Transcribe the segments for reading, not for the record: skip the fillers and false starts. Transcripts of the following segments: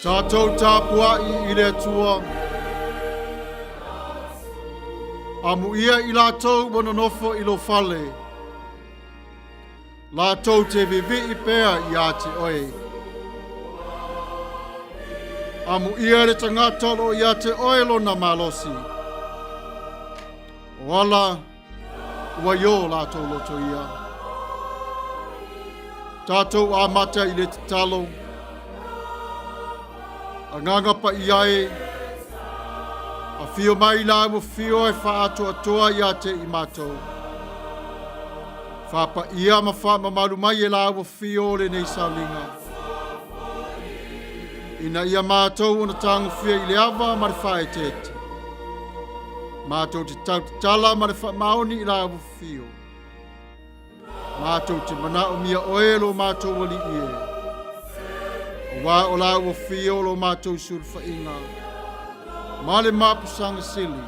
Tatou tapuai i le Atua. Amuia i latou ua nonofo i lou fale, latou te vivii pea ia te oe. Amuia le tagata o lo o ia te oe lona malosi. O ala ua i o latou loto ia. Tatou amata i le tatalo. Agaga Paia e, afio mai la ua fio e faaatoatoa ia te i matou. Faapaia ma faamamalu mai e la ua fio o lenei sauniga. Ina ia matou ona tagofia i le ava ma le faaeteete. Matou te tautatala ma le faamaoni i la ua fio. Matou te manaomia oe lo matou Alii e. Aua o la ua fio lo matou sulufaiga ma le mapusaga sili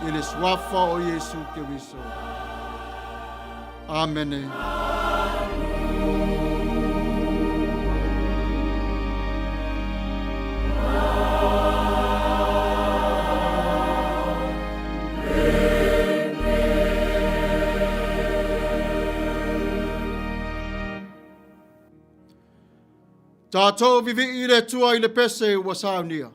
i le suafa o Iesu Keriso. Amene. Tatou vivii i le Atua i le pese ua saunia.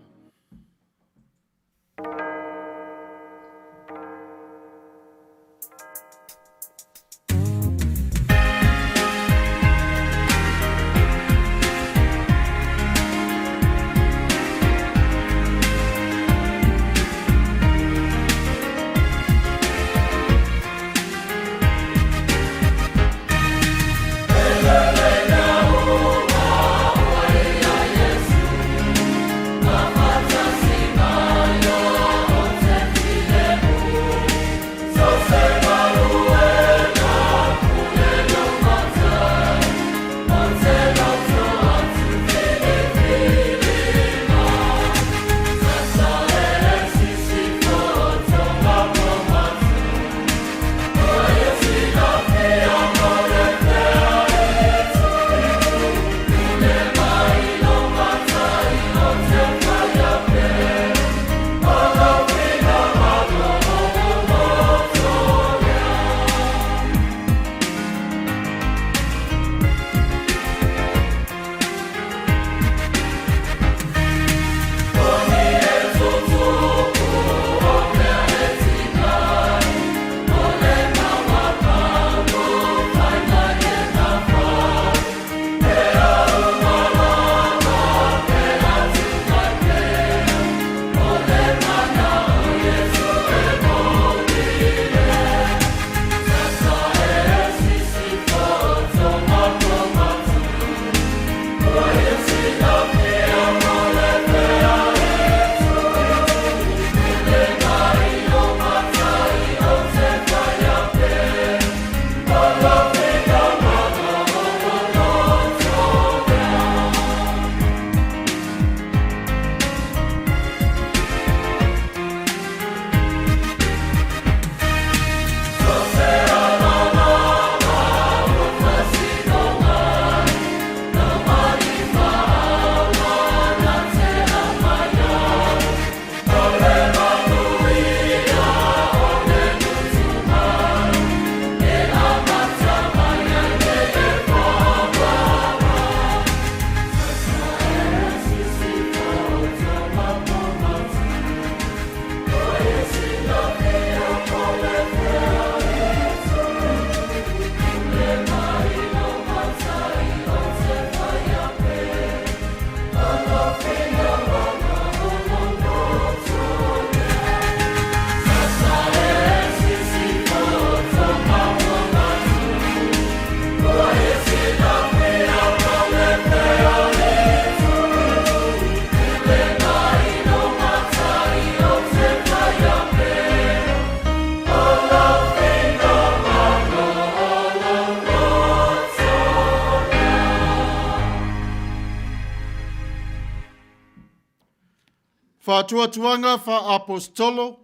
Faatuatuaga faa-Aposetolo,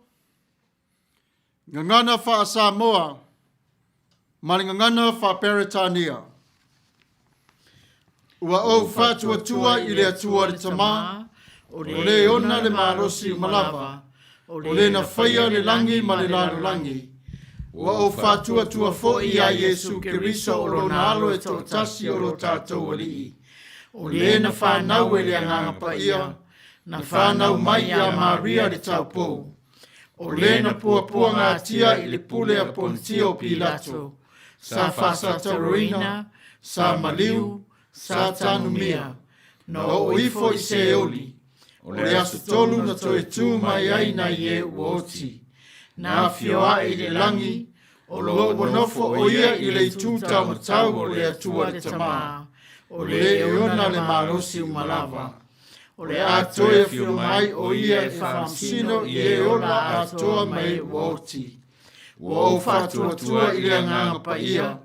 Gagana faa-Samoa ma le Gagana faa-Peretania. Ua ou faatuatua i le Atua le Tama, o le ona le malosi uma lava, o le na faia le lagi ma le lalolagi. Ua ou faatuatua foi iā Iesu Keriso o Lona Alo e toatasi o lo tatou Alii, o le na fanau e le Agaga Paia, na fanau mai iā Maria le taupou, o le na puapuagatia i le pule a Ponitio Pilato, sa faasataroina, sa maliu, sa tanumia, na oo ifo i Seoli, o le aso tolu na toe tū mai ai nai e ua oti, na afio ae i le lagi, o lo o ua nofo o ia i le itu taumatau o le Atua le Tama, o le e ona le malosi uma lava. O le a toe afio mai o ia e faamasino i e ola atoa ma e ua oti. Ua ou faatuatua i le Agaga Paia,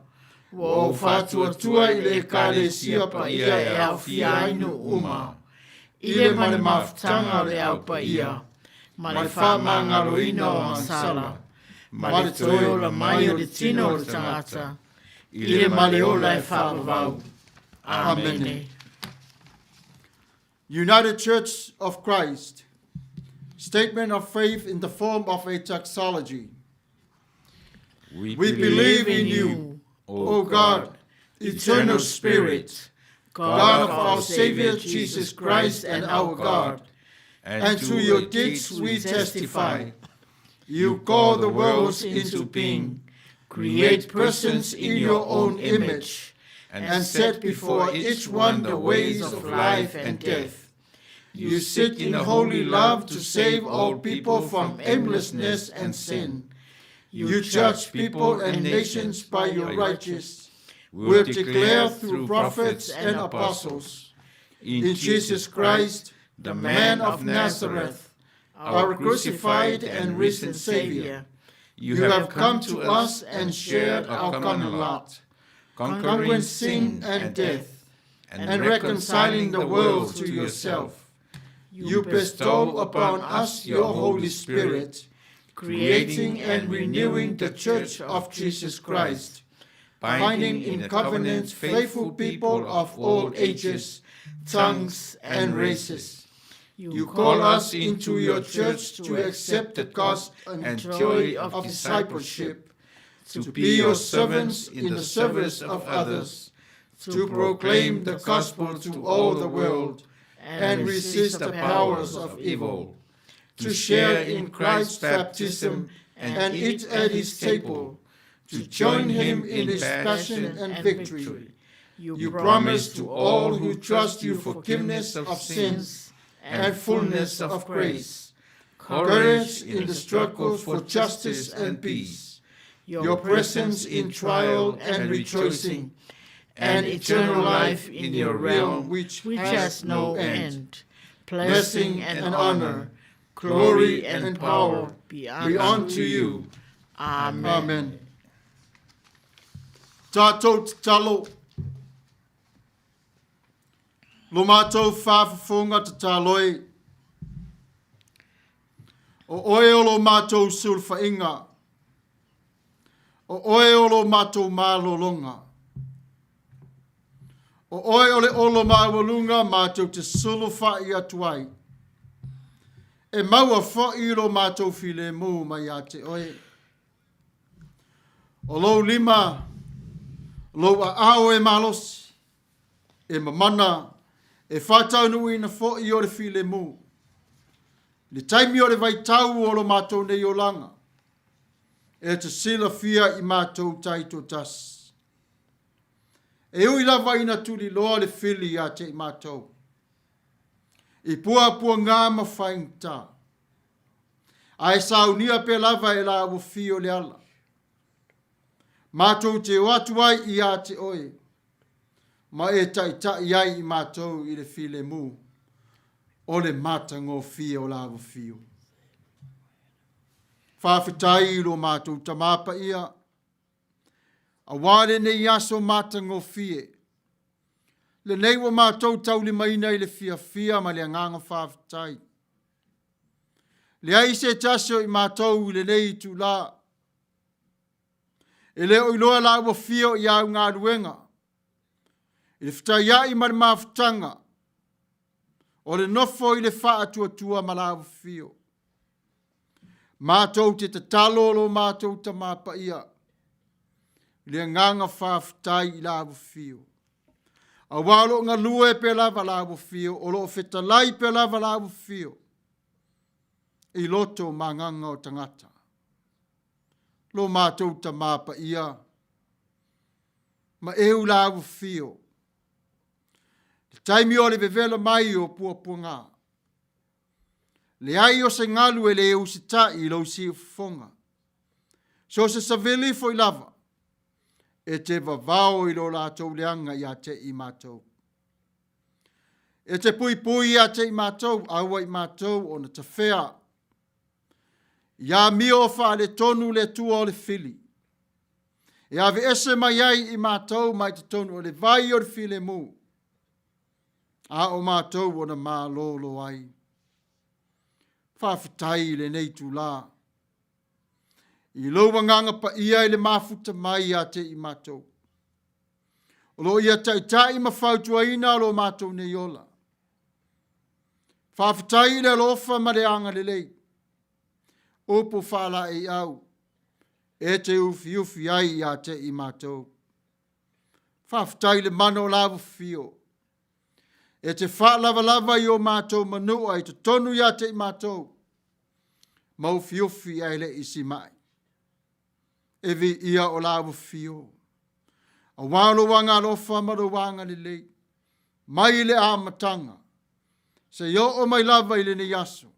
ua ou faatuatua i le Ekalesia Paia e aofia ai nuu uma, i le ma le mafutaga o le Au Paia, ma le faamagaloina o agasala, ma le toe ola mai o le tino o le tagata, i le ma le ola e faavavau. Amene. United Church of Christ, Statement of Faith in the form of a doxology. We We believe in you, O God, eternal Spirit, God of our Savior Jesus Christ and our God, and to your deeds we testify. You call the worlds into being, create persons in your own image, and set before each one the ways of life and death. You sit in holy love to save all people from aimlessness and sin. You judge people and nations by your righteous will declare through prophets and apostles. In Jesus Christ, the man of Nazareth, our crucified and risen Savior, you have come to us and shared our common lot, conquering sin and death, and reconciling the world to yourself. You bestow upon us your Holy Spirit, creating and renewing the Church of Jesus Christ, binding in covenant faithful people of all ages, tongues, and races. You call us into your church to accept the cost and joy of discipleship, to be your servants in the service of others, to proclaim the gospel to all the world and resist the powers of evil, to share in Christ's baptism and eat at his table, to join him in his passion and victory. You promise to all who trust you forgiveness of sins and fullness of grace, courage in the struggle for justice and peace, your presence in trial and rejoicing, and eternal life in your realm which has no end. Blessing and honor, glory and power be be unto you. Amen. Amen. Tatou tatalo. Lo matou faafofoga tatalo e. O oe o lo matou sulufaiga. O oe o lo matou malologa. O oe o le olo maualuga matou te sulufai atu ai. E maua foi lo matou filemu mai ia te oe. O lou lima, lou aao e malosi, e mamana, e faataunuuina foi o le filemu. I le taimi o le vaitau o lo matou nei olaga, e te silafia i matou taitoatasi. E ui lava ina tuliloa le fili ia te i matou, i puapuaga ma faigata, ae saunia pea lava e la ua fio le ala. Matou te o atu ai ia te oe, ma e taitai ai i matou i le filemu o le matagofie o la ua fio. Faafetai i lo matou Tama Paia, Auā lenei aso matagofie, lenei ua matou taulimaina i le fiafia ma le agaga faafetai. Leai se tasi o i matou i lenei itulā, e le o iloa la ua fio i au galuega. I le fetaiai ma le mafutaga o le nofo i le faatuatua ma la afifio. Matou te tatalo lo matou Tama Paia i le agaga faafetai i la afifio. Aua o lo o galue pea lava la afifio, o lo o fetalai pea lava la afifio i loto ma agaga o tagata. Lo matou Tama Paia, ma eu la afifio, le taimi o le vevela mai o puapuaga, Leai o se galu e le usitai i lou siufofoga. So se savili foi lava, e te vavao i lo latou leaga ia te i matou. E te puipui ia te i matou, aua i matou ona tafea. Ia amio faaletonu le Atua o le fili, e aveese mai ai i matou mai totonu o le vai o le filemu, a o matou ona malolo ai. Faafetai i lenei itulā i lou agaga paia i le mafuta mai ia te i matou. O lo o ia taitai ma fautuaina lo matou nei ola. Faafetai i le alofa ma le agalelei. Upu faalaeiau e te ufiufi ai ia te i matou. Faafetai i le mana o la afifio e te faalavalava i o matou manua i totonu ia te i matou ma ufiufi ae le i simai. E viia o la afifio, aua o lou agaalofa ma lou agalelei mai le amataga seia oo mai lava i lenei aso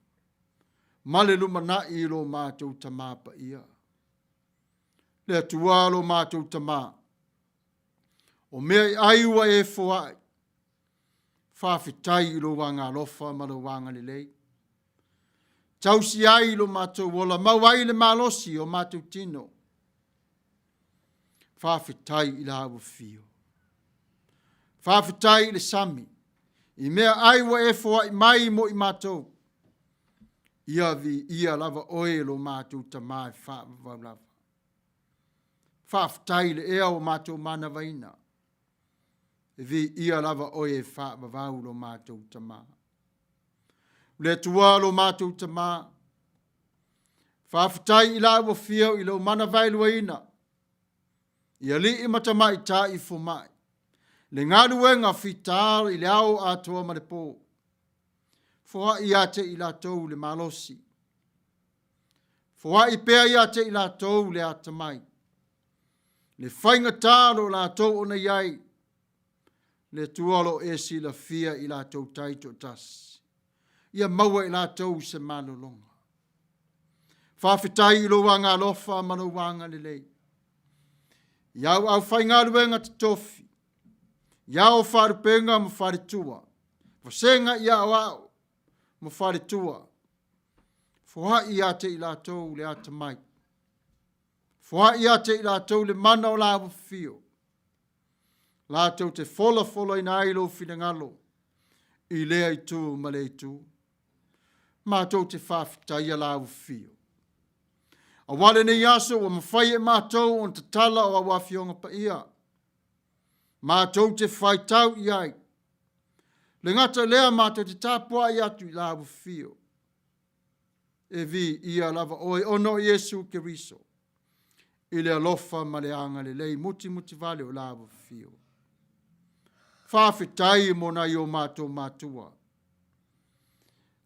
ma le lumanai i lo matou Tama Paia. Le Atua lo matou Tama, o mea e ai ua e foai, faafetai i lou agaalofa ma lou agalelei. Tausi ai lo matou ola, mau ai le malosi o matou tino. Faafetai i la ua fio. Faafetai i le sami, i mea ai ua e foai mai mo i matou. Ia viia lava oe lo matou Tama e faavavau lava. Faafetai i le ea o matou manavaina. E viia lava oe e faavavau lo matou Tama. Le Atua lo matou Tama, faafetai i la ua fia i lou manavaeluaina, i alii ma tamaitai fomai, le galuega fita i le ao atoa ma le po. Foai ia te i latou le malosi. Foai pea ia te i latou le atamai. Le faigata o lo latou ona i ai, le Atua o lo o e silafia i latou taitoatasi. Ia maua e latou se malologa. Faafetai i lou agaalofa ma lou agalelei. I au aufaigaluega totofi, i ao faalupega ma faletua, vasega i aoao ma faletua, foai ia te i latou le atamai, foai ia te i latou le mana o la afifio, latou te folafolaina ai lou finagalo i lea itu ma lea itu. Matou te faafetaia la afifio. Aua lenei aso ua mafai e matou ona tatala o au afioga paia, matou te faitau i ai. Le gata lea matou te tapuai atu i la afifio. E viia lava oe ona o Iesu Keriso i le alofa ma le agalelei mutimutivale o la afifio. Faafetai mo nai o matou matua.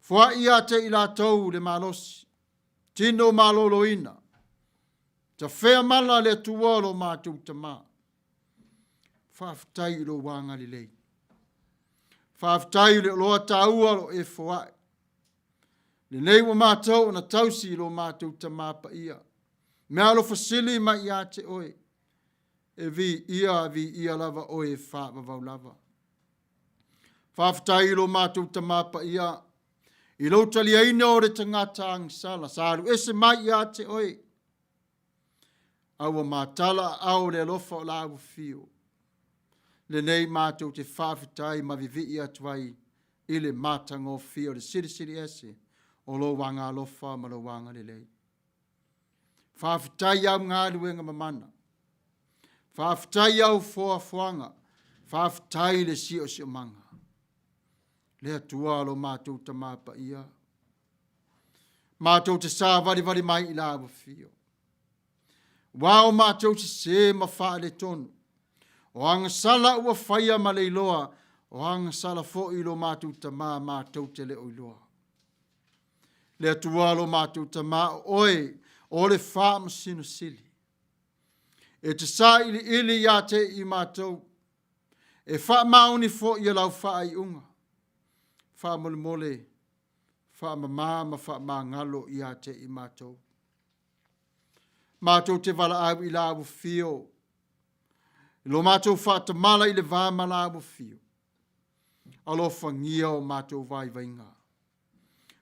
Foai ia te i latou le malosi, tino maloloina, tafea mala le Atua o lo matou Tama. Faafetai i lou agalelei. Faafetai i le oloa taua o lo e foai. Lenei ua matou ona tausi i lo matou Tama Paia. Meaalofa sili mai ia te oe. E viia, viia lava oe e faavavau lava. Faafetai i lo matou Tama Paia, i lou taliaina o le tagata agasala, sa alu ese mai ia te oe, a ua matala aao o le alofa o la ua fio. Lenei matou te faafetai ma vivii atu ai i le matagofie o le Silisili Ese o lou agaalofa ma lou agalelei. Faafetai i au galuega mamana. Faafetai i au foafoaga. Faafetai i le siosiomaga. Le Atua lo matou Tama Paia, matou te savalivali mai i la afio. Ua o matou sesē ma faaletonu, o agasala ua faia ma le iloa, o agasala foi lo matou Tama matou te le o iloa. Le Atua lo matou Tama, o oe o le Faamasino Sili. E te sailiili ia te i matou, e faamaoni foi e lau faaiuga. Faamolemole, faamama ma faamagalo ia te i matou. Matou te valaau i la afio, i lo matou faatamala i le va ma la afio. Alofagia o matou vaivaiga.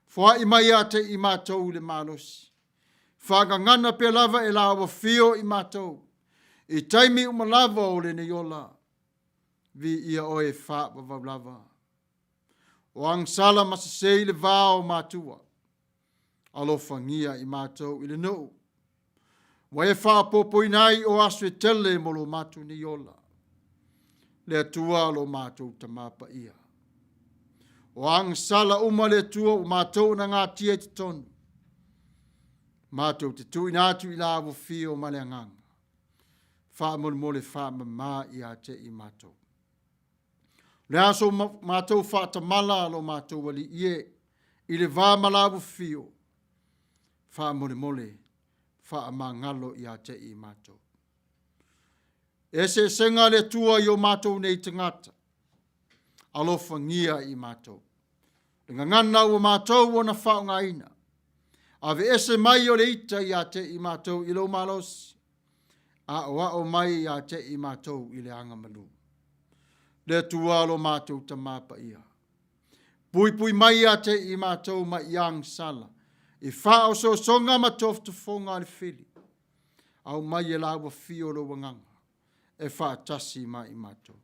Foai mai ia te i matou i le malosi. Faagagana pea lava e la afio i matou, i taimi uma lava o lenei ola. Viia oe e faavavau lava. O agasala ma sese i le va o matua. Alofagia i matou i le nuu. Ua e faaopoopoina ai o aso e tele mo lo matou nei ola. Le Atua lo matou Tama Paia. O agasala uma le Atua ua matou na gatia i totonu. Matou te tuuina atu i la afio ma le agaga. Faamolemole faamama ia te i matou. O le aso matou faatamala lo matou alii e, i le va ma la afio. Faamolemole faamagalo ia te i matou. Eseesega a le Atua i o matou nei tagata. Alofagia i matou. Le gagana ua matou ona faaaogaina. Aveese mai o le ita ia te i matou i lou malosi. Aoao mai ia te i matou i le agamalu. Le Atua lo matou Tama Paia. Puipui mai ia te i matou mai i agasala, i faaosoosoga ma tofotofoga a le fili. Aumai e la ua fio lou agaga e faatasi ma i matou.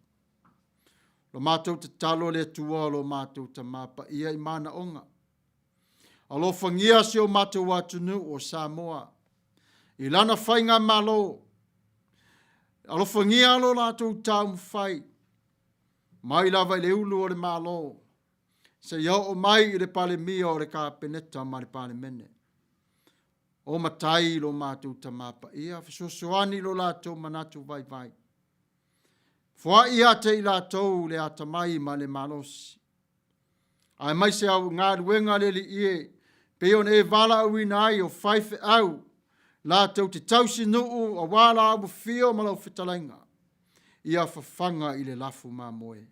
Lo matou tatalo le Atua o lo matou Tama Paia i manaoga. Alofagia si o matou atunuu o Samoa i lana faigamalo. Alofagia lo latou taumafai mai lava i le ulu o le Malo seia oo mai i le Palemia o le Kapeneta ma le Palemene. O matai i lo matou Tama Paia, fesoasoani i lo latou manatu vaivai. Foai ia te i latou le atamai ma le malosi. Aemaise au galuega a le Alii e, pei ona e valaauina ai o faifeau latou te tausinuu aua la afio ma lau fetalaiga, ia fafaga i le lafu mamoe.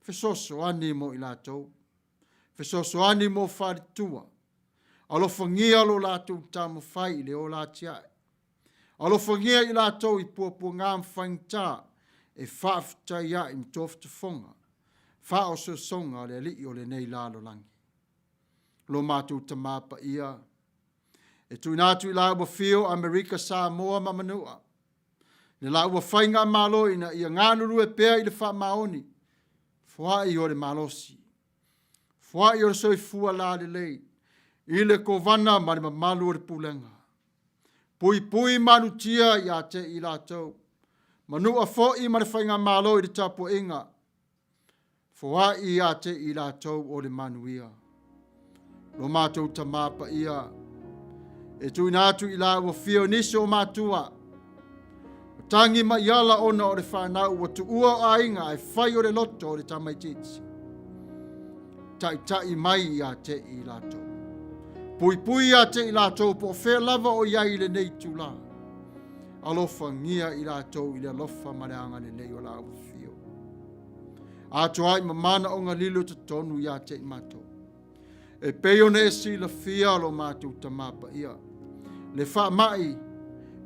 Fesoasoani mo i latou, fesoasoani mo faletua, alofagia lo latou taumafai i le ola atiae. Alofagia i latou i puapuaga ma faigata e faafetai ai ma tofotofoga faaosoosoga a le Alii o lenei lalolagi. Lo matou Tama Paia, e tuuina atu i la ua fio Amerika Samoa ma Manua, le la ua faigamalo ina ia galulue pea i le faamaoni, foai o le malosi, foai o le soifua lalelei, i le kovana ma le mamalu o le pulega. Puipui malutia ia te i latou, manua foi ma le faigamalo i le tapuaiga, Foai ia te i latou o le manuia. Lo matou Tama Paia, e tuuina atu i la ua fia o nisi o matua, o tangi mai ala ona o le whanau ua tuua o aiga ae fai o le loto o le tamaitiiti. Taitai mai ia te i latou. Puipui ia te i latou po o fea lava o i ai i lenei itulā. Alofagia i latou i le alofa ma le agalelei o la ua fio. Atoa ai ma manaoga lilo totonu ia te i matou. E pei ona e silafia lo matou Tama Paia, le faamai,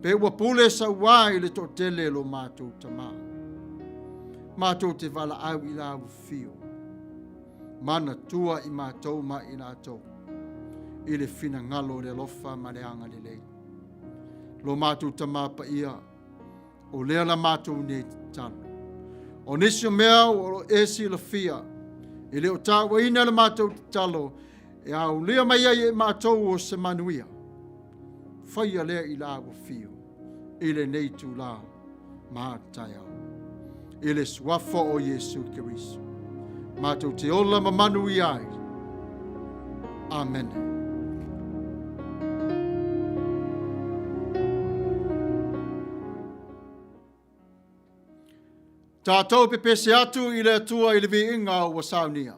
pe ua pule sauā i le toatele lo matou Tama. Matou te valaau i la ua fio, manatua i matou ma i latou, i le finagalo o le alofa ma le agalelei. Lo matou Tama Paia, O lea la matou nei tatalo. O nisi o mea o lo e silafia, e le o tauaina le matou tatalo, e aulia mai ai e matou o se manuia. Faia lea i la ua fio, i lenei itulā ma taeao. I le Suafa o Iesu Keriso. Matou te ola ma manuia ai. Amene. Tatou pepese atu i le Atua i le viiga ua saunia.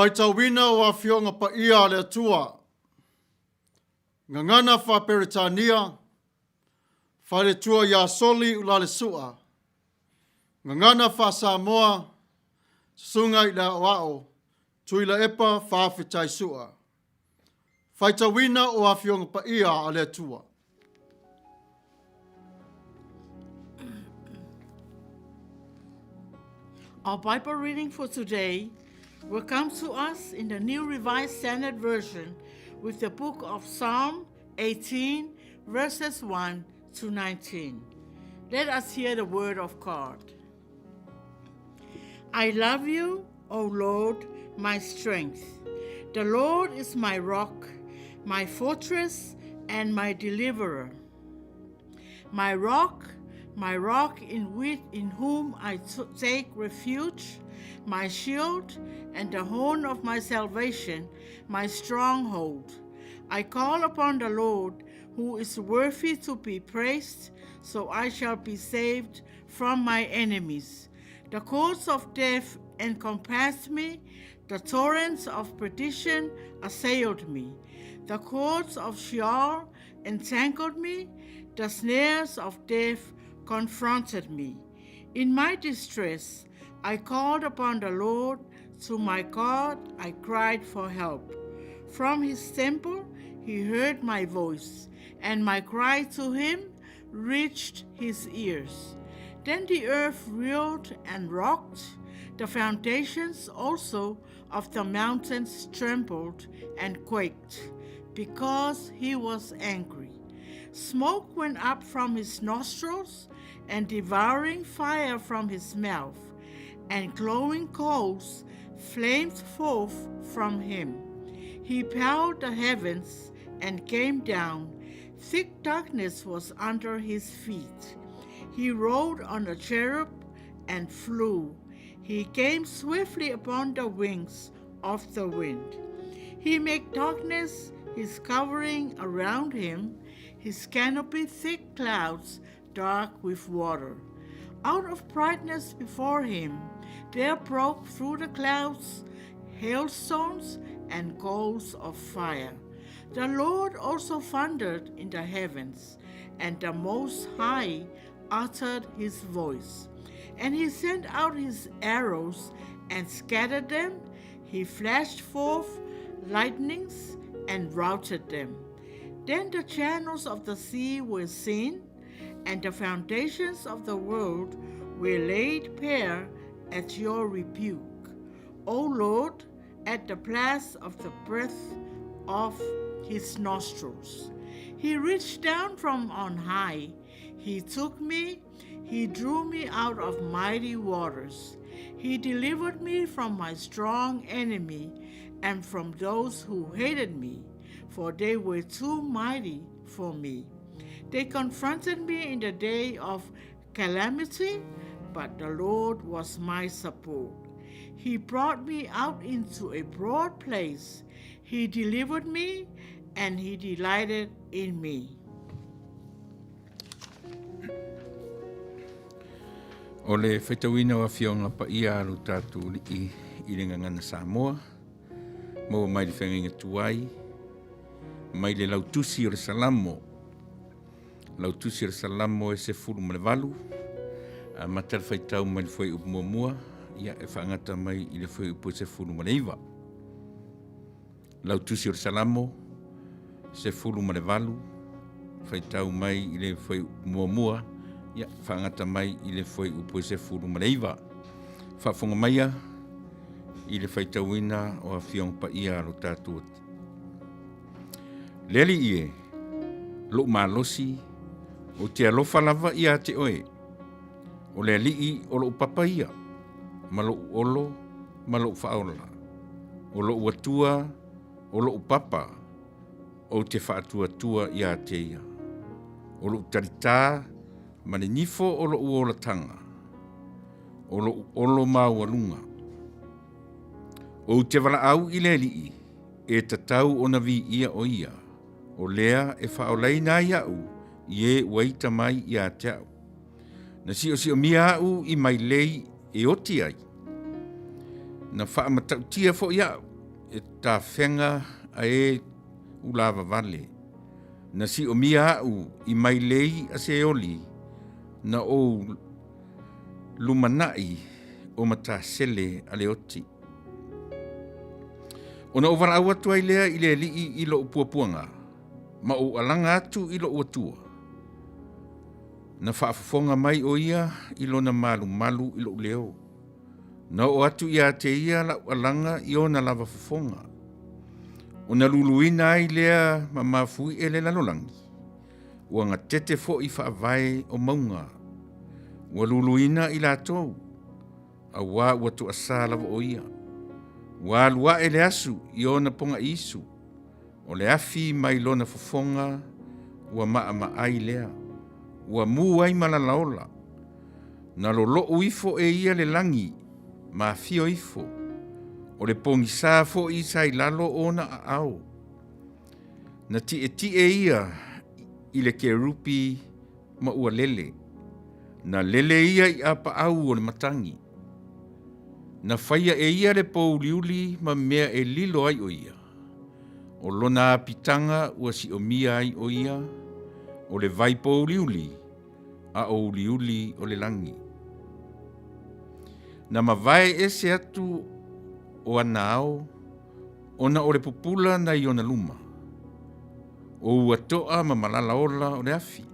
Faitauina o Afioga Paia a le Atua. Gagana Faa-Peretania, Faletua ia Soli Ulalesua, Gagana Faa-Samoa, Susuga i le Aoao, Tuilaepa Faafetai Sua. Faitauina o Afioga Paia a le Atua. Our Bible reading for today will come to us in the New Revised Standard Version with the book of Psalm 18, verses 1 to 19. Let us hear the word of God. I love you, O Lord, my strength. The Lord is my rock, my fortress, and my deliverer. My rock, my rock in, which, in whom I take refuge, my shield and the horn of my salvation, my stronghold. I call upon the Lord, who is worthy to be praised, so I shall be saved from my enemies. The cords of death encompassed me, the torrents of perdition assailed me. The cords of Sheol entangled me, the snares of death confronted me. In my distress, I called upon the Lord. To my God, I cried for help. From his temple, he heard my voice, and my cry to him reached his ears. Then the earth reeled and rocked, the foundations also of the mountains trembled and quaked, because he was angry. Smoke went up from his nostrils, and devouring fire from his mouth, and glowing coals flamed forth from him. He plowed the heavens and came down. Thick darkness was under his feet. He rode on a cherub and flew. He came swiftly upon the wings of the wind. He made darkness his covering around him, his canopy thick clouds dark with water. Out of brightness before him there broke through the clouds hailstones and coals of fire. The Lord also thundered in the heavens, and the Most High uttered his voice. And he sent out his arrows and scattered them. He flashed forth lightnings and routed them. Then the channels of the sea were seen, and the foundations of the world were laid bare at your rebuke, O Lord, at the blast of the breath of his nostrils. He reached down from on high. He took me, he drew me out of mighty waters. He delivered me from my strong enemy and from those who hated me, for they were too mighty for me. They confronted me in the day of calamity, but the Lord was my support. He brought me out into a broad place. He delivered me, and he delighted in me. O le faitauina o Afioga Paia a lo tatou Alii i le Gagana Samoa, maua mai le feagaiga tuai, mai le lautusi o le Salamo, lautusi o le Salamo e 18, amata le faitau mai le fuaiupu muamua, ia e faagata mai i le fuaiupu e 19. Lautusi o le Salamo, 18, faitau mai i le fuaiupu muamua, ia, faagata mai i le fuaiupu e 19. Faafofoga maia i le faitauina o Afioga Paia a lo tatou Le Alii e, lou malosi, ou te alofa lava ia te oe. O le Alii o lou papa ia, ma lou olo, ma lou faaola. O lou Atua, o lou papa, ou te faatuatua ia te ia. O lou talitā ma le nifo o lou olataga, o lou olo maualuga. Ou te valaau i le Alii, e tatau ona viia o ia, o lea e faaolaina ai au i e ua ita mai ia te au. Na siosiomia au i mailei e oti ai. Na faamatautia foi au e tafega a e ulavavale. Na siomia au i mailei a Seoli, na ou lumanai o matasele a le oti. Ona ou valaau atu ai lea i le Alii i lou puapuaga, ma ou alaga atu i lou Atua. Na faafofoga mai o ia i lona malumalu i lou leo. Na oo atu ia te ia lau alaga i ona lava fofoga. Ona luluina ai lea ma mafuie le lalolagi, ua gatete foi faavae o mauga. Ua luluina i latou, auā ua toasā lava o ia. Ua alu aʻe le asu i ona pogaʻiisu, o le afi mai lona fofoga ua maʻamaʻai lea, ua mū ai malalaola. Na loloʻu ifo e ia le lagi ma afio ifo, o le pogisā foʻi sa i lalo o ona aao. Na tiʻetiʻe ia i le kerupi ma ua lele. Na lele ia i ʻapaʻau o le matagi. Na faia e ia le pōuliuli ma mea e lilo ai ʻo ia. ʻO lona apitaga ua siʻomia ai ʻo ia, ʻo le wai pōuliuli a ʻo uliuli o le lagi. Na mawae ese atu o ana ao, ona o le pupula na i ona luma. ʻO ua toʻa ma malala ola o le afi.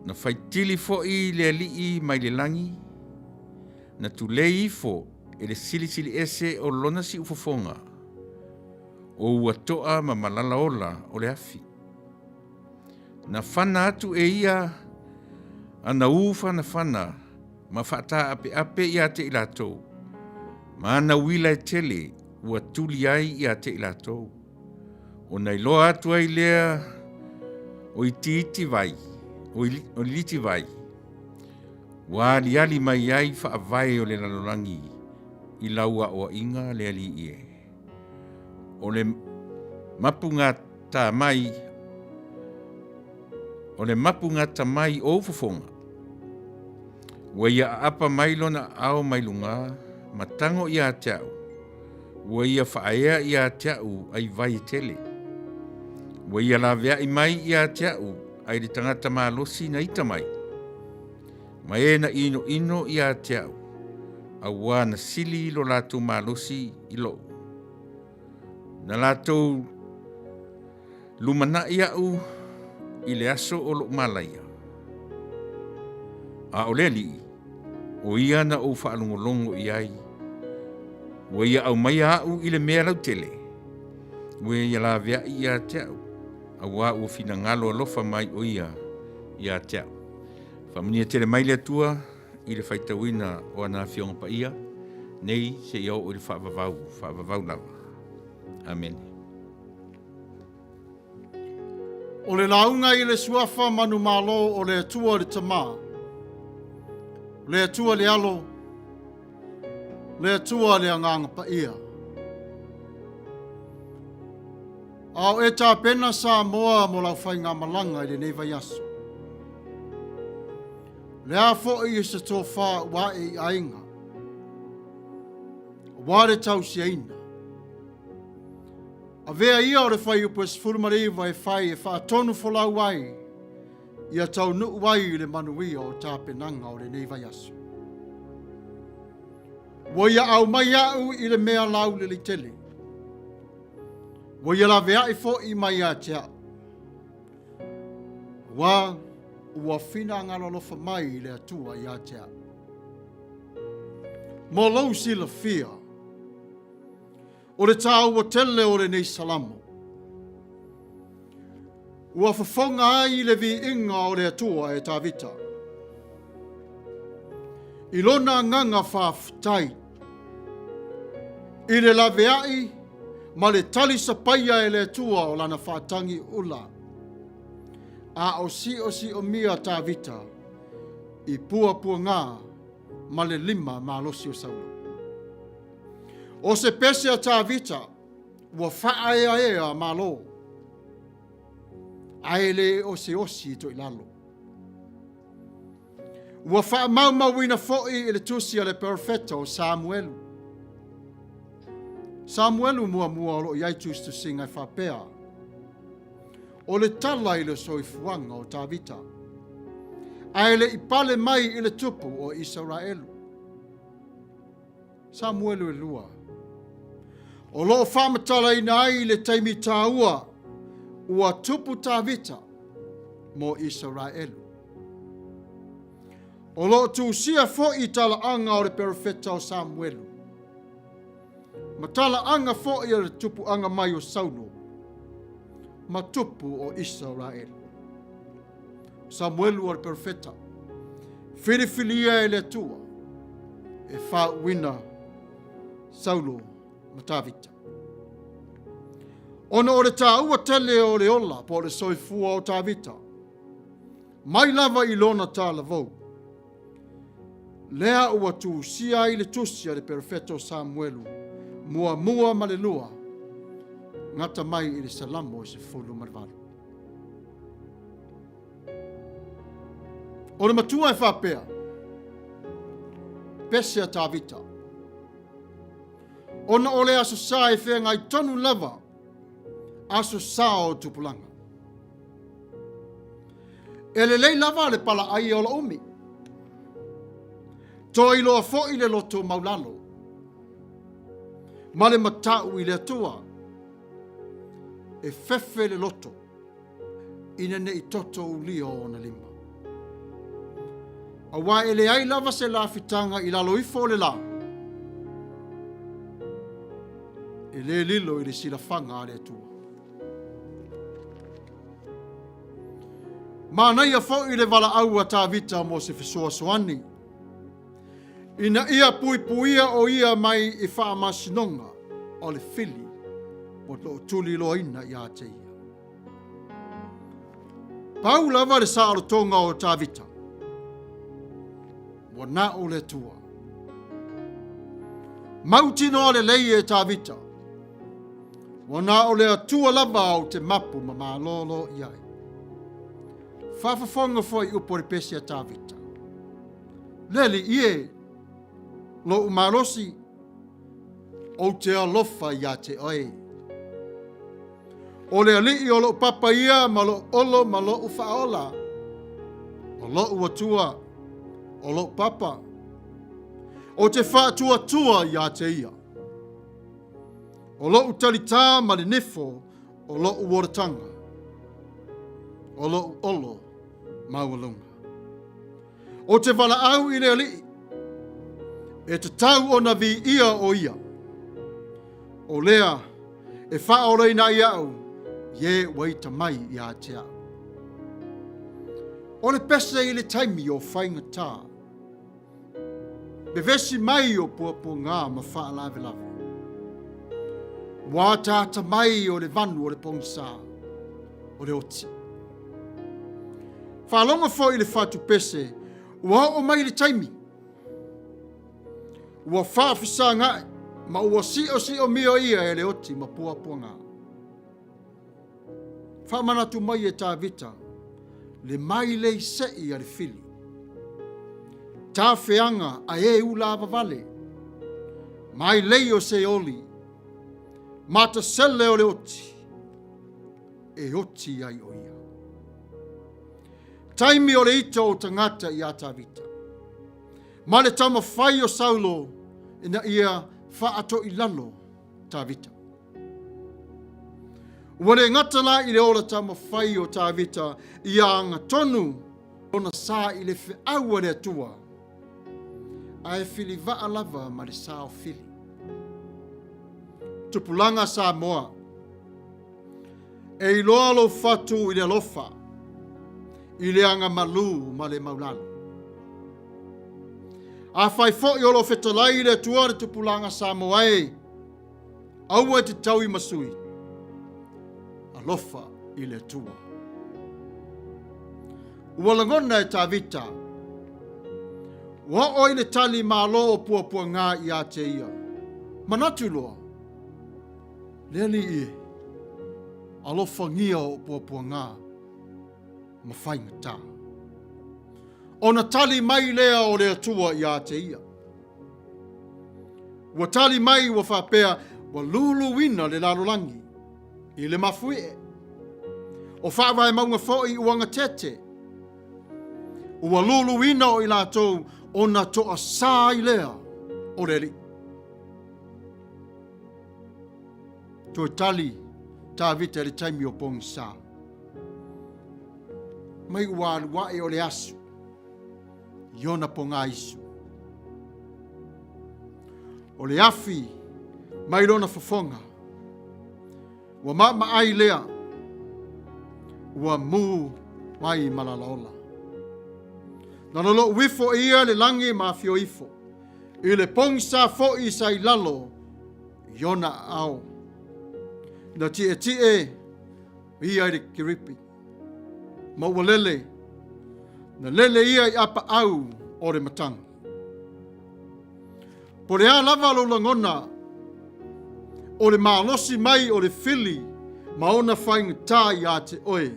Na faitili foʻi le aliʻi mai le lagi, na tulei ifo e le silisili ese o lona siufofoga, ʻo ua toʻa ma malala ola o le afi. Na fana atu e ia ana ū fanafana ma faataʻapeʻape iā te i latou, ma ana uila e tele ua tuli ai iā te i latou. Ona iloa atu ai lea o itiiti vai, o liti vai, ua aliali mai ai faavae o le lalolagi i lau aʻoaʻiga le aliʻi e. O le mapugata mai, o le mapugata mai ou fofoga, ua ia ʻaʻapa mai lona aao mai lugā, ma tago iā te aʻu, ua ia faaea iā te aʻu ai vai e tele. Ua ia laweaʻi mai iā te aʻu ai le tagata malosi na ita mai. Ma e na ʻinoʻino iā te aʻu, auā na sili lo latou malosi i loʻu. Na latou lumanaʻi aʻu i le aso o loʻu malaia. A ʻo le aliʻi, ʻo ia na ou faalogologo i ai, ua ia ʻaumaia aʻu i le mea lautele, ua ia laweaʻi iā te aʻu, auā ua finagalo alofa mai ʻo ia iā te aʻu. Faamanuia tele mai le Atua i le faitauina o ana Afioga Paia nei seia oo i le faavavau, faavavau lava. Amene. O le lauga i le suafa manumalo o le Atua le Tama, le Atua le Alo, le Atua le Agaga Paia. A o e tapena Samoa mo lau faigamalaga i lenei vaiaso. O le a foi i se tofā ua ae i aiga, aua le tausiaina. Avea ia o le fuaiupu e 19 e fai e faatonu folau ai ia taunuu ai i le manuia o tapenaga o lenei vaiaso. Ua ia aumai aʻu i le mea laulelei tele. Ua ia laveaʻi foʻi mai ia te aʻu. Auā ua finagalo alofa mai le Atua iā te aʻu. Mo lou silafia, o le tāua tele o lenei Salamo, ua fofoga ai i le viiga o le Atua e Tavita. I lona agaga faafetai, i le laveaʻi ma le tali sapaia e le Atua o lana faatagi ula, a o siʻosiʻomia Tavita i puapuagā ma le lima malosi o Saulo. O se pese a Tavita ua faaeaea malo, ae le osiosi i toilalo. Ua faamaumauina foi i le tusi a le perofeta o Samuelu. Samuelu muamua o loo i ai tusitusiga e faapea, O le tala i le soifuaga o Tavita, ae le i pale mai i le tupu o Isaraelu. Samuelu e lua. O lo o faamatalaina ai le taimi tāua ua tupu Tavita mo Isaraelu. O lo o tusia foi talaaga o le perofeta o Samuelu, ma talaaga foi o le tupuaga mai o Saulo, ma tupu o Isaraelu. Samuelu o le perofeta, filifilia e le Atua e faauuina Saulo ma Tavita. Ona o le tāua tele o le ola po o le soifua o Tavita, mai lava i lona talavou, lea ua tusia ai le tusi a le perofeta o Samuelu muamua ma le lua, gata mai i le Salamo e 18. O le matua e faapea, pese a Tavita, ona o le Aso Sa e feagai tonu lava Aso Sa o tupulaga. E lelei lava le palaai e ola umi. Toe iloa foi le loto maulalo ma le matau i le Atua. E fefe le loto ina ne i toto ulia o ona lima. Auā e leai lava se lafitaga i lalo ifo o le lā, e le lilo i le silafaga a le Atua. Manaia foi le valaau a Tavita mo se fesoasoani, ina ia puipuia o ia mai i faamasinoga o le fili o lo o tuliloaina ia te ia. Pau lava le saolotoga o Tavita, ua na o le Atua. Mautinoa lelei e Tavita, ua na o le Atua lava ou te mapu ma malolo i ai. Faafofoga foi upu o le pese a Tavita. Le Alii e, lo'u malosi, ou te alofa ia te oe. O le Alii o lo'u papa ia ma lo'u olo ma lo'u faaola. O lo'u Atua, o lo'u papa. Ou te faatuatua ia te ia. O lo'u talitā ma le nifo o lo'u olataga. O lo'u olo maualuga. Ou te valaau i le Alii, e tatau ona viia o ia. O lea e faaolaina ai au i e ua ita mai ia te au. O le pese i le taimi o faigata. Vevesi mai o puapuaga ma faalavelave. Ua ataata mai o le vanu o le pogisa, o le oti. Faalogo foi i le fatupese, ua oo mai le taimi. Ua faafesagaʻi ma ua siosiomia ia e le oti ma puapuaga. Faamanatu mai e Tavita le mailei seʻi a le fili. Tafeaga a e ulavavale, mailei o Seoli, matasele o le oti, e oti ai o ia. Taimi o le ita o tagata iā Tavita, ma le taumafai o Saulo ina ia faatoilalo Tavita. Ua le gata la i le ola taumafai o Tavita ia agatonu lona sa i le feau a le Atua, ae filivaa lava ma le sa o Fili. Tupulaga Samoa, e iloa lou fatu i le alofa, i le agamalu ma le maulalo. Afai foi o lo o fetalai i le Atua le tupulaga Samoa e, Aua e te taui ma sui. Alofa i le Atua. Ua lagona e Tavita, ua oo i le tali malo o puapuaga ia te ia. Manatu loa, Le Alii e, alofagia o'u puapuaga ma faigata. Ona tali mai lea o le Atua ia te ia. Ua tali mai ua faapea, ua luluina le lalolagi i le mafuie. O faavae mauga foi ua gatete. Ua luluina o i latou ona toasā ai lea o le Alii. Toe tali Tavita i le taimi o pogisa. Mai ua alu ae o le aso i ona pogaisu. O le afi mai lona fofoga, ua maamaai lea, ua mū mai ma lalaola. Na lolo'u ifo e ia le lagi ma afio ifo, i le pogisa foi sa i lalo I ona aao. Na tietie ia i le keripi. Ma ua lele. Na lele ia i apaau o le matagi. Po le a lava lou lagona o le malosi mai o le fili ma ona faigata ia te oe.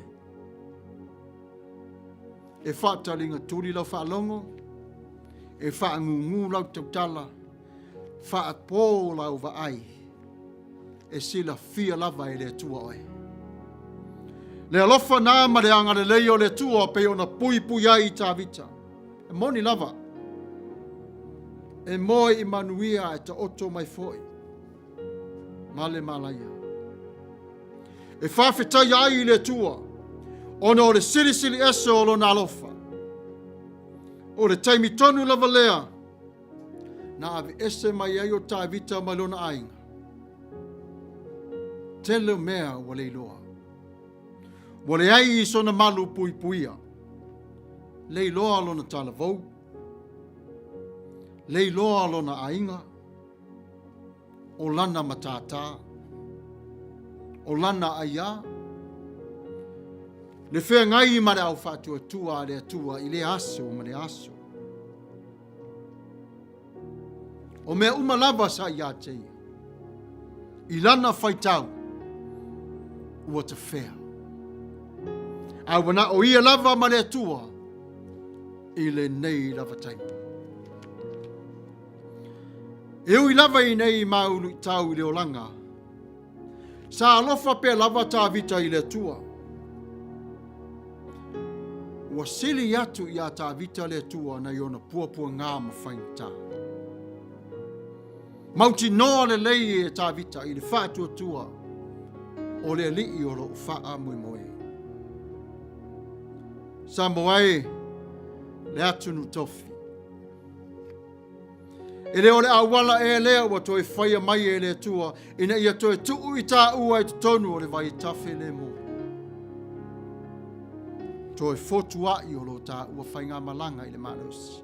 E faataliga tuli lau faalogo, e faagūgū lau tautala, faapō lau vaai, e silafia lava e le Atua oe. Le alofa na ma le agalelei o le Atua pei ona puipui ai i Tavita. E moni lava, e moe i manuia ae taoto mai foi ma le malaia. E faafetaia ai i le Atua ona o le silisili ese o lona alofa. O le taimi tonu lava lea na aveese mai ai o Tavita mai lona aiga. Tele o mea ua le iloa. Ua leai i sona malu puipuia. Le iloa lona talavou. Le iloa lona aiga. O lana matātā. O lana aiā. Le feagai ma le au faatuatua a le Atua i lea aso ma lea aso. O mea uma lava sa ia te ia. I lana faitau, ua tafea. A ua na o ia lava ma le Atua i lenei lava taimi. E ui lava i nei mau luitau i le olaga, Sa alofa pea lava Tavita i le Atua. Ua sili atu iā Tavita le Atua nai ona puapuagā ma faigata. Mautinoa lelei e Tavita i le faatuatua o le Alii o lo o faamoemoe. Samoa e, le atunuu tofi. E le o le auala ea lea ua toe faia mai e le Atua ina ia toe tuu i tāua i totonu o le vai tafe lemu. Toe fotua'i o lo tāua faigamalaga i le malosi,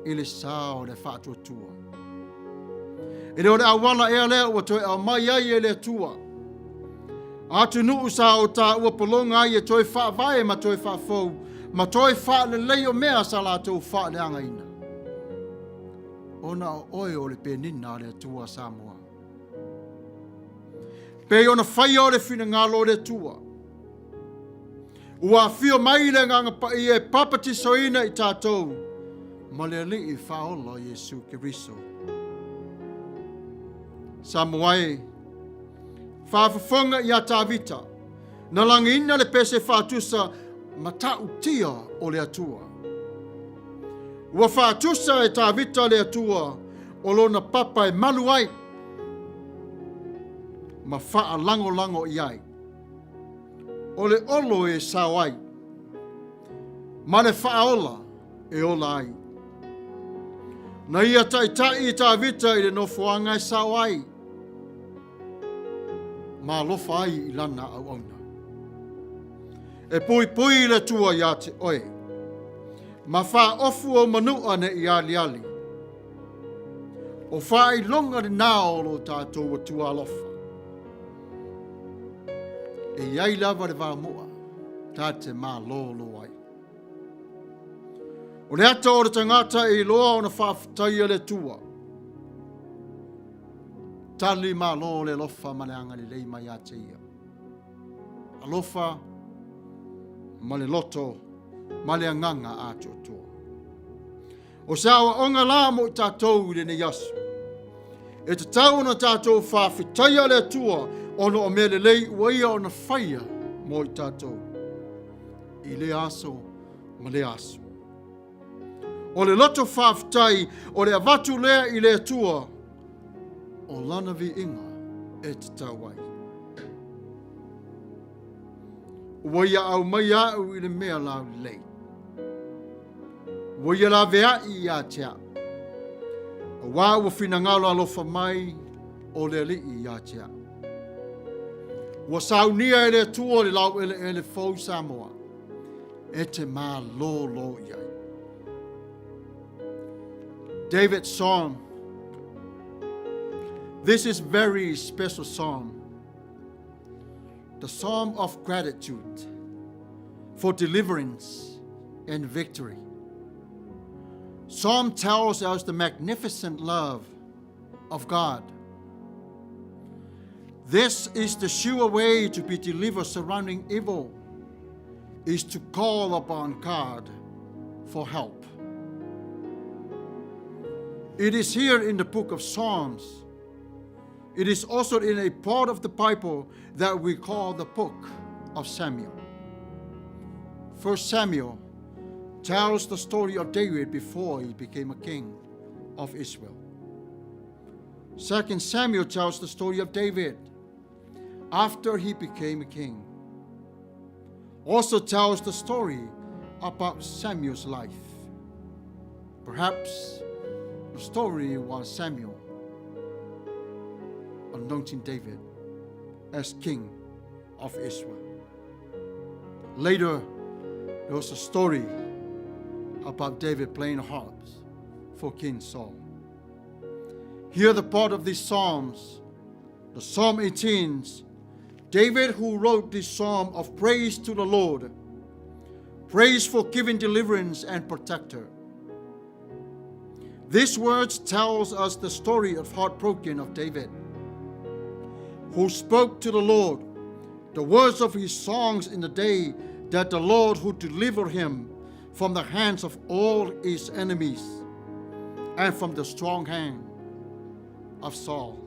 i le sa o le faatuatua. E le o le auala ea lea ua toe aumai ai e le Atua. Atunuu sa o tāua pologa ai e toe faavae ma toe faafou ma toe faalelei o mea sa latou faaleagaina. Ona o oe o le penina a le Atua Samoa. Pei ona faia o le finagalo o le Atua. Ua afio mai le Agaga Paia e papatisoina i tatou ma le Alii Faaola o Iesu Keriso. Samoa e, faafofoga iā Tavita, na lagiina le pese faatusa matautia o le Atua. Ua faatusa e Tavita le Atua o lona papa e malu ai ma faalagolago i ai. O le olo e sao ai, ma le faaola e ola ai. Na ia taitai i Tavita i le nofoaga e sao ai, ma alofa ai i lana auauna. E puipui le Atua iā te oe, ma faaofu ou manua ne i aliali. O faailoga lenā o lo tatou Atua alofa. E i ai lava le vaomoa ta te malōlō ai. O le ata o le tagata e iloa ona faafetaia le Atua. Tali malo le alofa ma le agalelei mai ia te ia. Alofa ma le loto ma le agaga atoatoa. O se aoaoga la mo i tatou i lenei aso. E tatau ona tatou faafetaia le Atua ona o mea lelei ua ia ona faia mo i tatou i lea aso ma lea aso. O le loto faafetai o le avatu lea i le Atua o lana viiga e tatau ai. Ua ia aumai au i le mea laulelei. Ua ia laveai ia te au. Auā ua finagalo alofa mai o le Alii ia te au. Ua saunia e le Atua le laueleele fou Samoa e te malōlō i ai. David Song. This is very special psalm. The psalm of gratitude for deliverance and victory. Psalm tells us the magnificent love of God. This is the sure way to be delivered surrounding evil, is to call upon God for help. It is here in the book of Psalms. It is also in a part of the Bible that we call the book of Samuel. First Samuel tells the story of David before he became a king of Israel. Second Samuel tells the story of David after he became a king. Also tells the story about Samuel's life. Perhaps the story was Samuel anointing David as king of Israel. Later, there was a story about David playing harps for King Saul. Here, the part of these Psalms, the Psalm 18, David, who wrote this psalm of praise to the Lord, praise for giving deliverance and protector. These words tells us the story of heartbroken of David, who spoke to the Lord the words of his songs in the day that the Lord who delivered him from the hands of all his enemies and from the strong hand of Saul.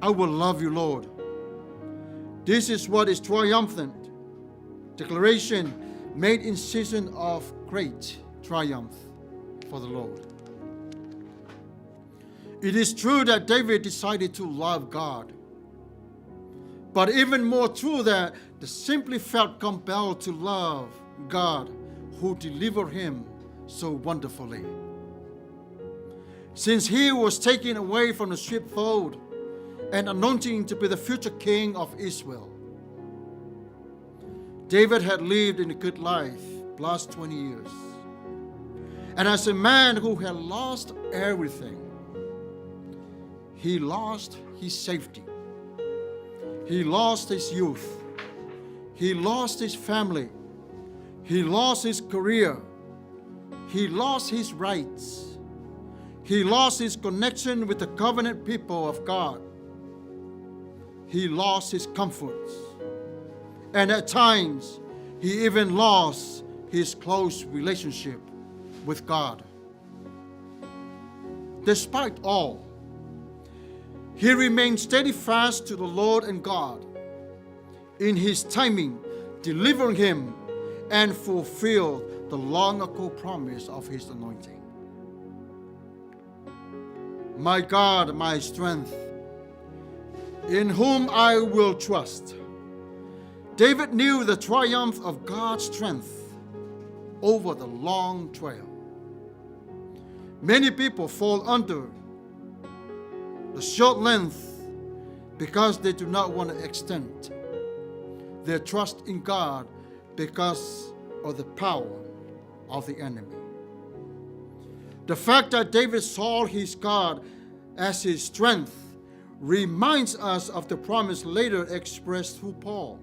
I will love you, Lord. This is what is triumphant declaration made in season of great triumph for the Lord. It is true that David decided to love God. But even more true that he simply felt compelled to love God who delivered him so wonderfully. Since he was taken away from the sheepfold and anointing to be the future king of Israel, David had lived in a good life plus 20 years. And as a man who had lost everything, he lost his safety. He lost his youth. He lost his family. He lost his career. He lost his rights. He lost his connection with the covenant people of God. He lost his comforts. And at times, he even lost his close relationship with God. Despite all, he remained steadfast to the Lord and God in his timing, delivering him and fulfilled the long ago promise of his anointing. My God, my strength, in whom I will trust. David knew the triumph of God's strength over the long trail. Many people fall under the short length because they do not want to extend their trust in God because of the power of the enemy. The fact that David saw his God as his strength reminds us of the promise later expressed through Paul.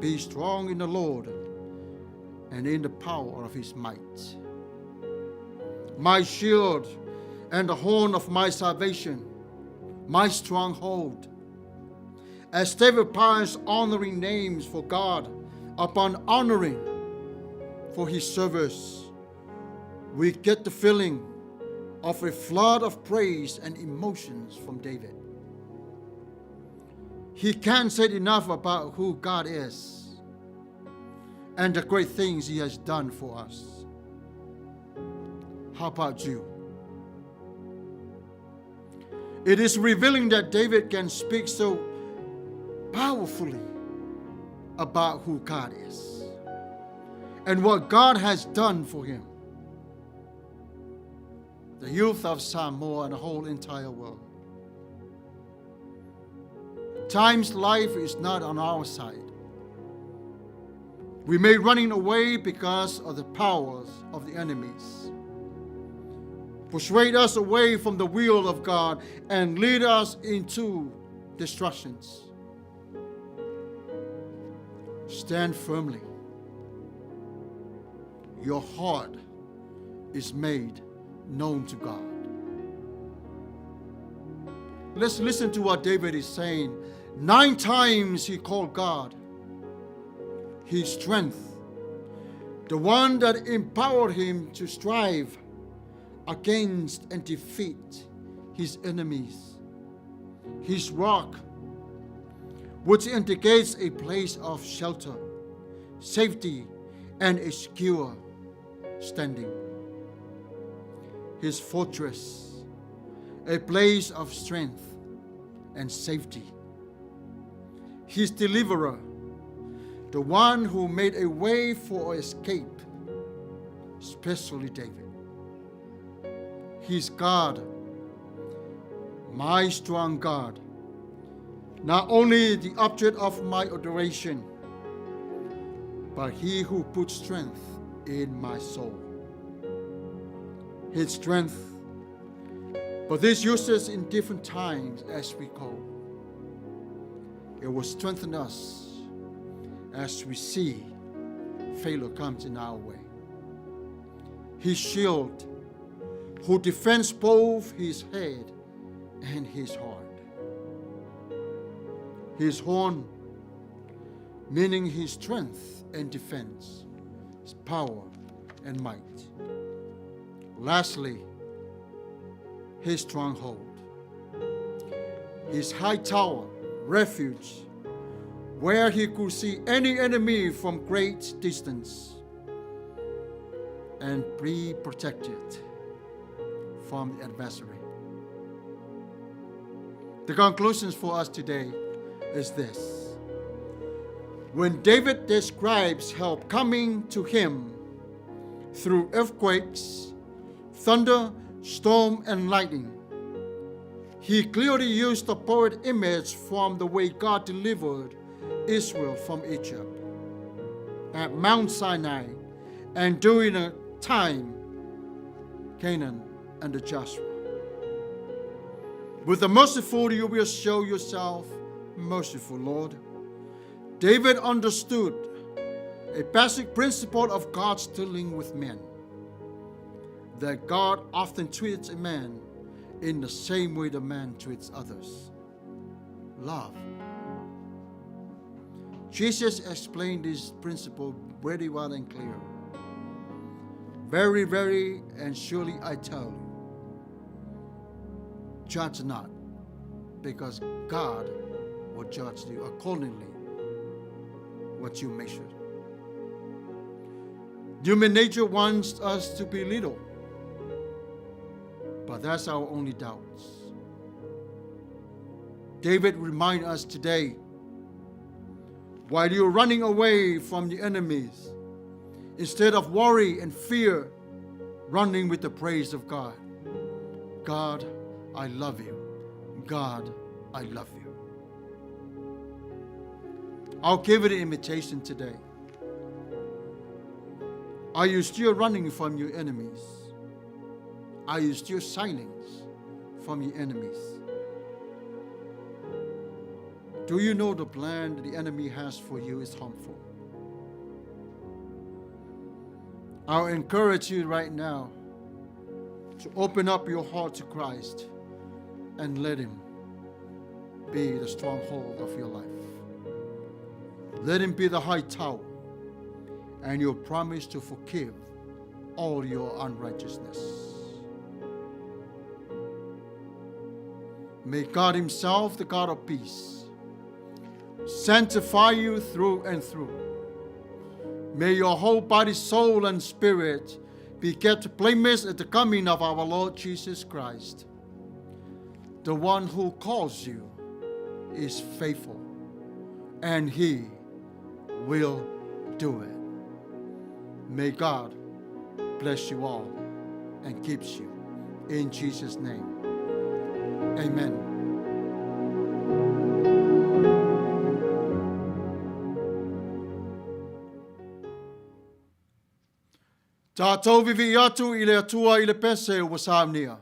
Be strong in the Lord and in the power of his might. My shield and the horn of my salvation, my stronghold. As David piles honoring names for God upon honoring for his service, we get the feeling of a flood of praise and emotions from David. He can't say enough about who God is and the great things he has done for us. How about you? It is revealing that David can speak so powerfully about who God is and what God has done for him. The youth of Samoa and the whole entire world. Times life is not on our side. We may running away because of the powers of the enemies. Persuade us away from the will of God and lead us into destructions. Stand firmly. Your heart is made known to God. Let's listen to what David is saying. 9 times he called God his strength, the one that empowered him to strive against and defeat his enemies, his rock, which indicates a place of shelter, safety, and a secure standing, his fortress, a place of strength and safety, his deliverer, the one who made a way for escape, especially David. His God, my strong God, not only the object of my adoration, but he who puts strength in my soul. His strength, but this uses in different times as we go. It will strengthen us as we see failure comes in our way. His shield, who defends both his head and his heart. His horn, meaning his strength and defense, his power and might. Lastly, his stronghold, his high tower, refuge, where he could see any enemy from great distance and be protected from the adversary. The conclusions for us today is this. When David describes help coming to him through earthquakes, thunder, storm, and lightning, he clearly used the poet image from the way God delivered Israel from Egypt at Mount Sinai and during a time Canaan under Joshua. With the merciful you will show yourself merciful, Lord. David understood a basic principle of God's dealing with men, that God often treats a man in the same way the man treats others. Love. Jesus explained this principle very well and clear. Very, very, and surely I tell you, judge not, because God will judge you accordingly what you measure. Human nature wants us to be little, but that's our only doubts. David reminds us today, while you're running away from the enemies, instead of worry and fear, running with the praise of God. God, I love you. God, I love you. I'll give it an invitation today. Are you still running from your enemies? Are you still silent from your enemies? Do you know the plan the enemy has for you is harmful? I'll encourage you right now to open up your heart to Christ and let Him be the stronghold of your life. Let Him be the high tower and your promise to forgive all your unrighteousness. May God Himself, the God of peace, sanctify you through and through. May your whole body, soul, and spirit be kept blameless at the coming of our Lord Jesus Christ. The one who calls you is faithful, and He will do it. May God bless you all and keeps you. In Jesus' name, amen. Tatou vivii atu i le Atua i le pese ua saunia.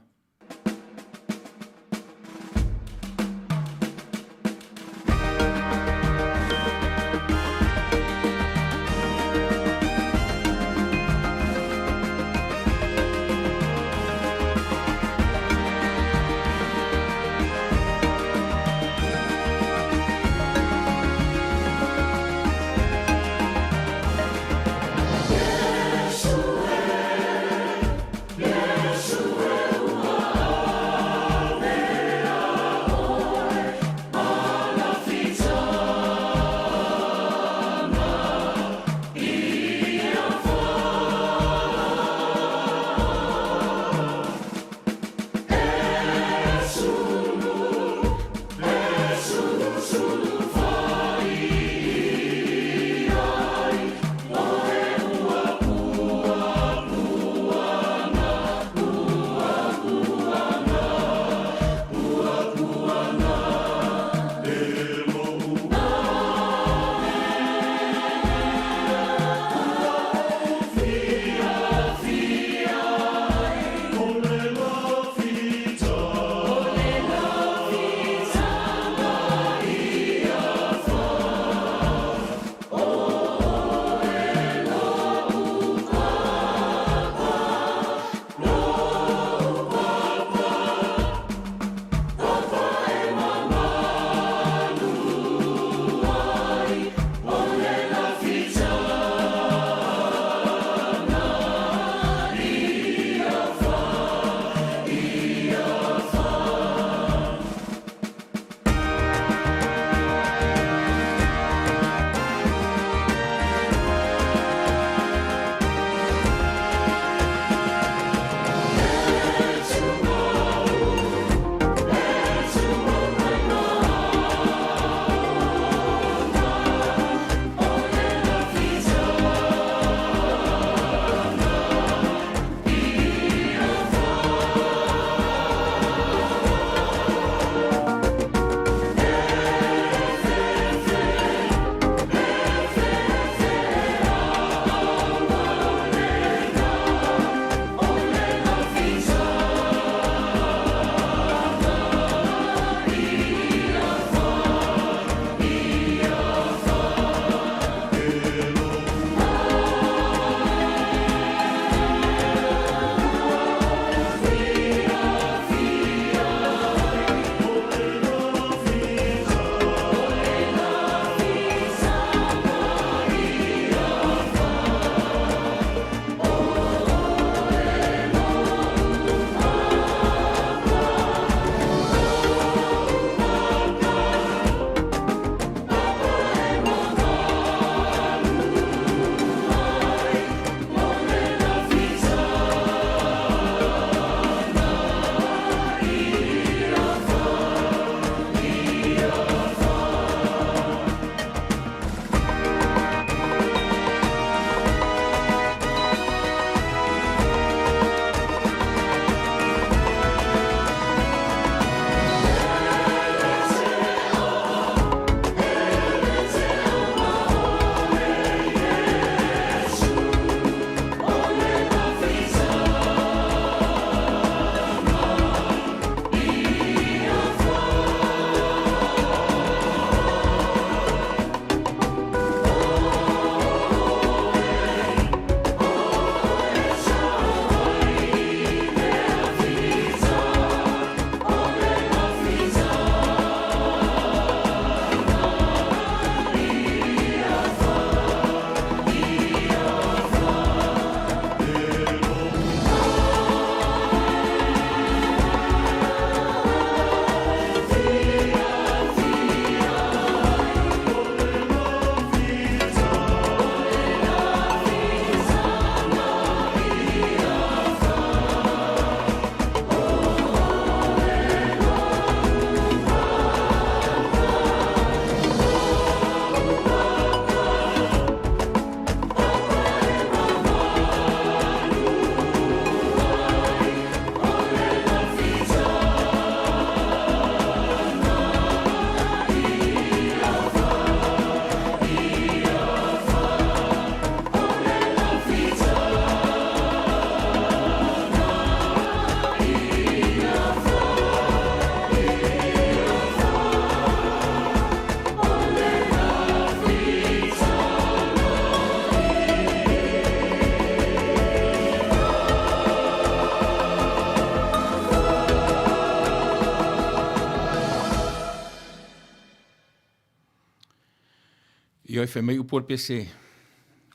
Ioe, fai mai upu o le pese,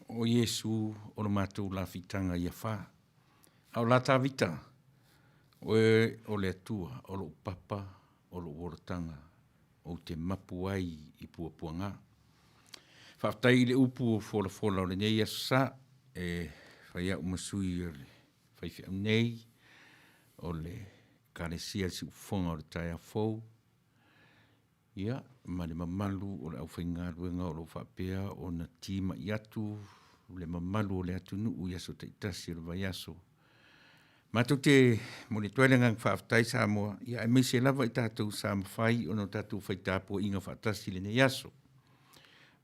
o Iesu o lo matou lafitaga ia fa. A o la Tavita, oe o le Atua, o lou papa, o lou olataga, ou te mapu ai i puapuaga. Faafetai i le upu o folafola o lenei Aso Sa, e fai au ma sui o le faifeau nei o le Ekalesia Siufofoga o le Taeao Fou, ia, ma le mamalu o le aufaigaluega o lo o faapea ona timai atu le mamalu o le atunuu i aso taitasi o le vaiaso. Matou te momoli atu ai le agaga faafetai Samoa, ia aemaise lava i tatou sa mafai ona tatou fai tapuaiga faatasi i lenei aso.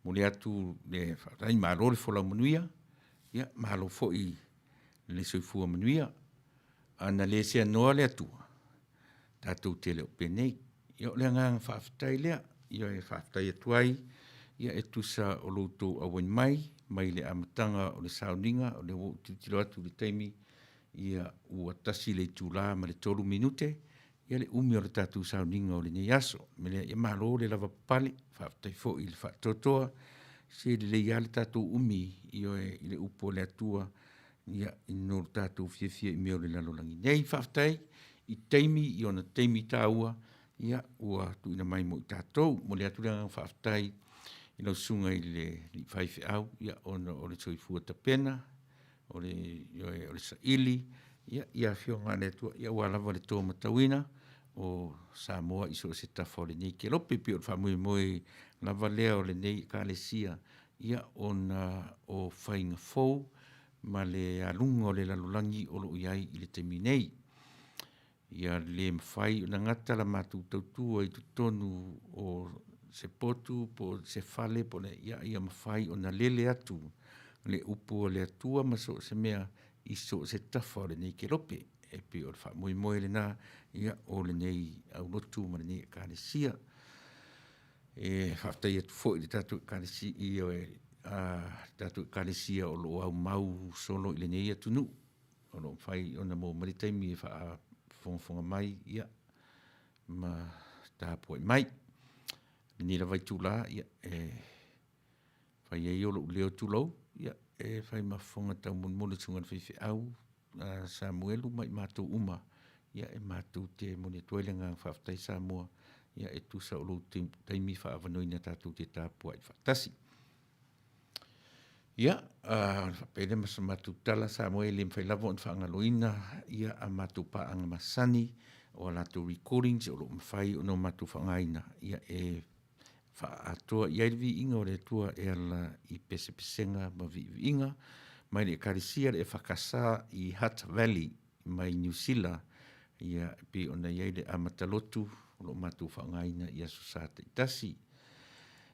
Momoli atu le faafetai, malo le folau manuia, ia malo foi le soifua manuia. A na le seanoa le Atua, tatou te le o penei. Ia o le agaga faafetai lea, ioe, e faafetai atu ai e tusa o lo outou auai mai mai le amataga o le sauniga, o lea ua ou tilotilo atu i le taimi, ia ua 1 le itula ma le 3 minute le umi o le tatou sauniga o lenei aso. O le mea lea, ia malo le lavapapale, faafetai foi le faatoatoa, se e lelei lava le tatou umi, ioe, i le upu a le Atua, i lo tatou fiafia i mea o le lalolagi nei. Faafetai i taimi i ona taimi taua ua tuuina mai mo i tatou. E momoli atu le agaga faafetai i lau Susuga i le alii Faifeau ona o le soifua tapena, o le, ioe, o le saili i afioga a le Atua aua lava le to matauina o Samoa i so o se tafa o lenei kelope. E pei o le faamoemoe lava lea o lenei Ekalesia, ona o faiga fou ma le aluga o le lalolagi o lo o i ai i le taimi nei. Ia le mafai ona gata la matou tautua i totonu o se potu po o se fale po o le a, ia mafai ona lele atu le upu a le Atua ma so o se mea i so o se tafa o lenei kelope. E pei o le faamoemoe lena o lenei aulotu ma lenei Ekalesia. E faafetai atu foi i le tatou Ekalesia o lo o aumau solo i lenei atunuu, o lo o mafai ona maua mai le taimi e faafogafoga mai ma tapuai mai. I lenei lava itula, e fai ai lou leo, tulou, e fai ma fofoga taumolimoli o le susuga i le faifeau a Samuelu ma i matou uma, e matou te momoli atu ai le agaga faafetai Samoa e tusa o lou taimi faaavanoaina tatou te tapuai faatasi. Ia, ona faapea lea ma se matou tala Samoa, e le mafai lava ona faagaloina a matou paaga masani o a latou recordings o lo o mafai ona matou faaaogaina e faaatoa i ai le viiga o le Atua e ala i pesepesega ma viiviiga mai le Ekalesia a le EFKS i Hutt Valley mai Niu Sila, e pei ona i ai le amata lotu o lo o matou faaaogaina i Aso Sa taitasi.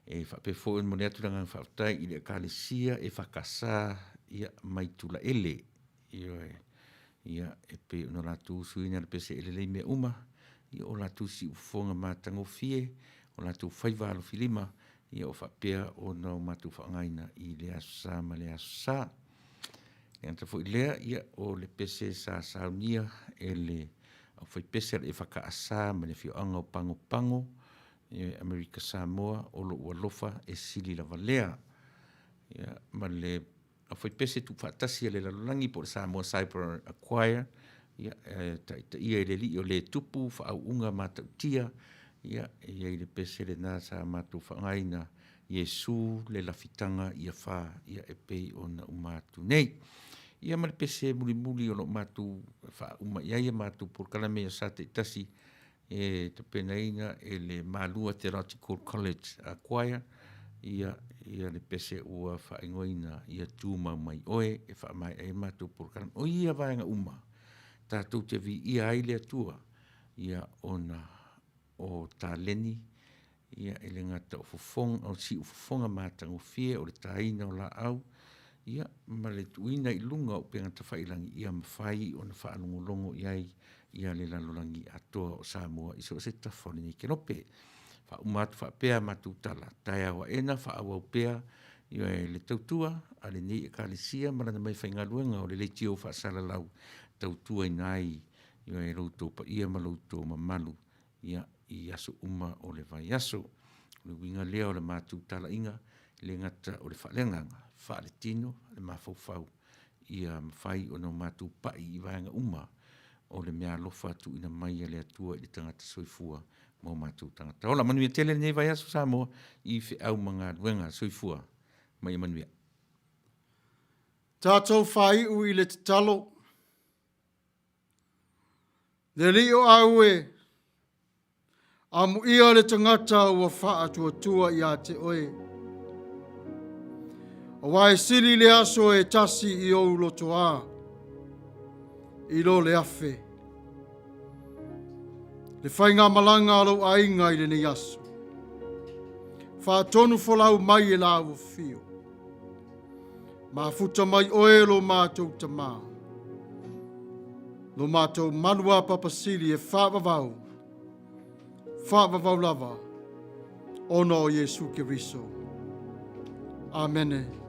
E faapea foi ona momoli atu le agaga faafetai i le Ekalesia EFKS mai Tulaele, ioe, e pei ona latou usuina le pese e lelei mea uma, o latou siufofoga matagofie, o latou faiva alofilima, o faapea ona matou faaaogaina i lea Aso Sa ma lea Aso Sa. E le gata foi i lea, o le pese sa saunia e le aufaipese a le EFKS mai le afioaga o Pagopago, Amerika Samoa, o lou alofa e sili lava lea. Ma le aufaipese tuufaatasi a le lalolagi po o le Samoa Cyber Choir, e taitaia e le alii o le tupu faauuga matautia, e i ai le pese lena sa matou faaaogaina, Iesu le lafitaga ia fa, e pei ona uma atu nei. Ia ma le pese mulimuli o lo o matou faauma i ai a matou polokalame i Aso Sa taitasi, e tapenaina e le Malua Theological College Choir, ia le pese ua faaigoaina ia Tumau Mai Oe, e faamaea ai a matou polokalame. O ia vaega uma tatou te viia ai le Atua, ona o taleni, e le gata o fofoga, o siufofoga matagofie, o le taina o laau, ma le tuuina i luga o upega tafailagi, ia mafai ona faalogologo i ai le lalolagi atoa o Samoa i so o se tafa o lenei kelope. Faauma atu faapea a matou tala, taeao aena faaauau pea le tautua a lenei Ekalesia ma lana meafaigaluega o le leitio faasalalau e tautuaina ai lo outou paia ma lo outou mamalu i aso uma o le vaiaso. O le uiga lea o le matou talaiga. Le gata o le faaleagaga, faaletino, faalemafaufau, ia mafai ona o matou pai i vaega uma o le meaalofa tuuina mai a le Atua i le tagata soifua ma o matou tagata ola. Manuia tele lenei vaiaso Samoa i feau ma galuega. Soifua ma ia manuia. Tatou faaiu i le tatalo. Le Alii o au e, amuia le tagata ua faatuatua ia te oe. Aua e sili le aso e tasi i ou lotoā, i lo le afe. Le faigamalaga a lou aiga i lenei aso. Faatonu folau mai e la ua fio. Mafuta mai oe lo matou tamā. Lo matou malu a papasili e faavavau, faavavau lava, ona o Iesu Keriso. Amene.